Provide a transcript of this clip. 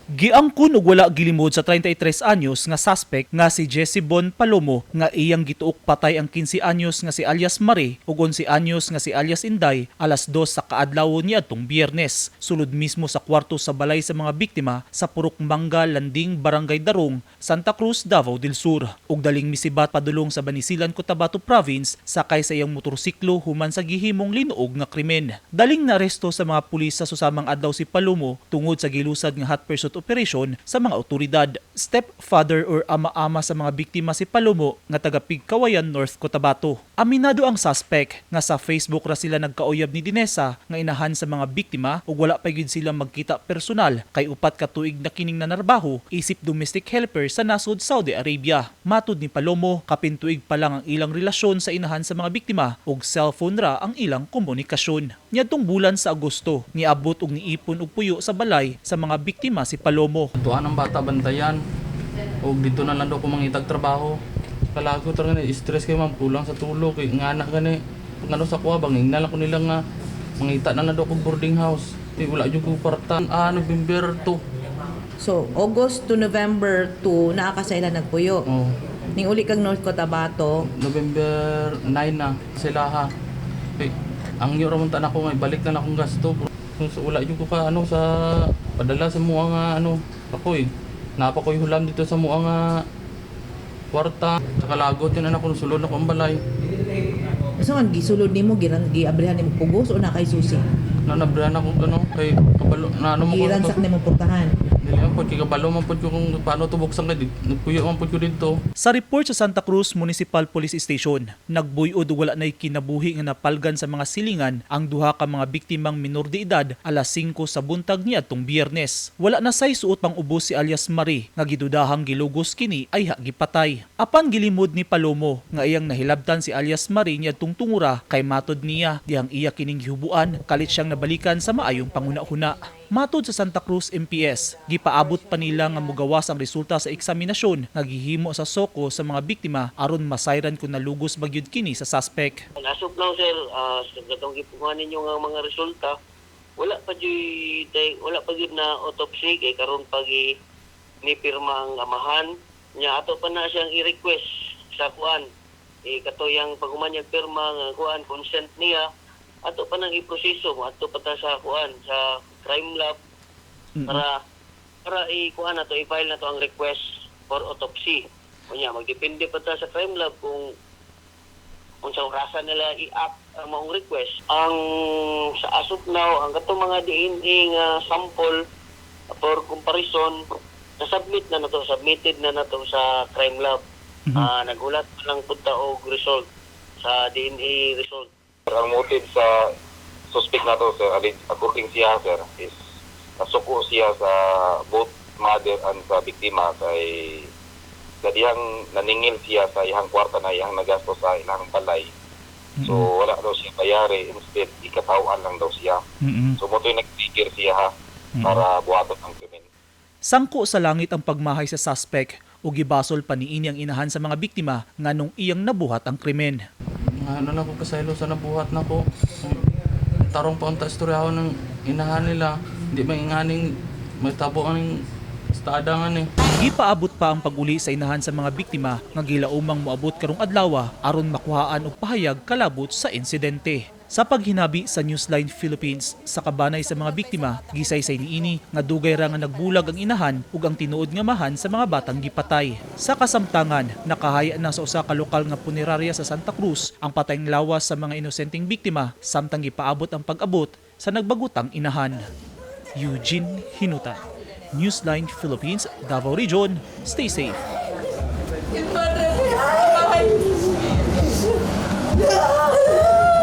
Giangkon og wala gilimod sa 33 anyos nga suspect nga si Jesse Bon Palomo nga iyang gituok patay ang 15 anyos nga si alias Marie ug 11 anyos nga si alias Inday alas 2 sa kaadlawon niadtong Biyernes, sulod mismo sa kwarto sa balay sa mga biktima sa Purok Mangga, Landing, Barangay Darong, Santa Cruz, Davao del Sur. Ug daling misibat padulong sa Banisilan, Cotabato Province sakay sa iyang motorsiklo human sa gihimong linuog nga krimen. Daling naaresto sa mga pulis sa susamang adlaw si Palomo tungod sa gilusad nga hot pursuit operation sa mga otoridad. Stepfather or ama-ama sa mga biktima si Palomo nga taga Pigkawayan, North Cotabato. Aminado ang suspect nga sa Facebook ra sila nagkauyab ni Dinesa nga inahan sa mga biktima ug wala pa gyud sila magkita personal kay 4 ka tuig na kining nanarbaho isip domestic helper sa nasod Saudi Arabia. Matud ni Palomo, kapin tuig pa lang ang ilang relasyon sa inahan sa mga biktima ug cellphone ra ang ilang komunikasyon. Niadtong bulan sa Agosto, niabot og niipon og puyo sa balay sa mga biktima si Palomo. Tuan ang bata bantayan. O dito na lang daw ko mangitag trabaho. Kalagot ra gani, stress kay, ma'am, kulang sa tulog kay ngana gani. Pag ano sa kuha bang ingna lang ko nila nga mangita na lang daw ko boarding house. Di wala jud ko kwarta. Ah, November 2. So, August to November 2, naa ka sa ila nagpuyo. Oh, Ning uli kag North Cotabato, November 9 na sila ha. Kay ang ra man ta nako nga ibalik na lang akong gasto. Kung sa wala jud ko ka ano sa padala sa mua nga ano ako eh. Napa ko'y hulam dito sa mua nga kwarta. Sa kalagot yun anak ko, sulod na ko ang balay. So ang gisulod nimo, giran giabrihan nimo pugos o na kay susi? Na nabrihan ako ano kay kabalo na ano mo ko. Giransak nimo portahan. Dili man pod kay kabalo man pod ko kung paano to buksan kay nagpuyo man pod ko dito. Sa report sa Santa Cruz Municipal Police Station, nagbuyod ug wala na'y kinabuhi nga napalgan sa mga silingan ang duha ka mga biktimang minor de edad alas 5 sa buntag niadtong Biyernes. Wala na say suot pang ubos si alias Marie nga gidudahang gilugos kini ayha gipatay. Apan gilimod ni Palomo nga iyang nahilabtan si alias Marie niadtong tungura kay matod niya dihang iya kining gihubuan kalit siyang nabalikan sa maayong panguna-huna. Matod sa Santa Cruz MPS, gipaabot pa nila nga mugawas ang resulta sa eksaminasyon nga gihimo sa soko sa mga biktima aron masayran kung nalugos ba gyud kini sa suspect. As of now, sir, sa katong gipukuha ninyo nga mga resulta, wala pa gyud na autopsy kay karon pa gi ni pirma ang amahan nya. Ato pa na siyang i-request sa kuan e katoyang paghuman niya pirma nga kuan consent niya, ato pa nang iproseso, ato pa ta sa kuan sa crime lab para para i-kuan na to, i-file na to ang request for autopsy. Unya magdepende pa ta sa crime lab kung unsa orasan nila i-act ang maong request. Ang sa as of now, ang katong mga DNA nga sample for comparison, na-submit na nato, submitted na nato sa crime lab. Ah, naghulat pa lang pud ta og result sa DNA result. Ang motive sa suspect nato, sir, according siya, sir, is nasuko siya sa both mother and sa biktima kay sa dihang naningil siya sa iyang kwarta na iyang nagasto sa ilang balay. So wala daw siya bayari, instead ikatawan lang daw siya. So mao to'y nag-trigger siya ha para buhaton ang krimen. Sangko sa langit ang pagmahay sa suspect ug gibasol pa niini ang inahan sa mga biktima nganong iyang nabuhat ang krimen. Nga ano na ko kasaylo sa nabuhat na ko. Tarong pa unta istoryahon ng inahan nila. Hindi ba inganing may tabo aning estada nga ni. Gipaabot pa ang pag-uli sa inahan sa mga biktima nga gilaumang moabot karong adlaw aron makuhaan og pahayag kalabot sa insidente. Sa paghinabi sa Newsline Philippines sa kabanay sa mga biktima, gisaysay niini nga dugay ra nga nagbulag ang inahan ug ang tinuod nga amahan sa mga batang gipatay. Sa kasamtangan, nakahaya na sa usa ka lokal nga punerarya sa Santa Cruz ang patayng lawas sa mga inosenteng biktima samtang gipaabot ang pag-abot sa nagbagutang inahan. Eugene Hinutan, Newsline Philippines, Davao Region. Stay safe. Madre, ay.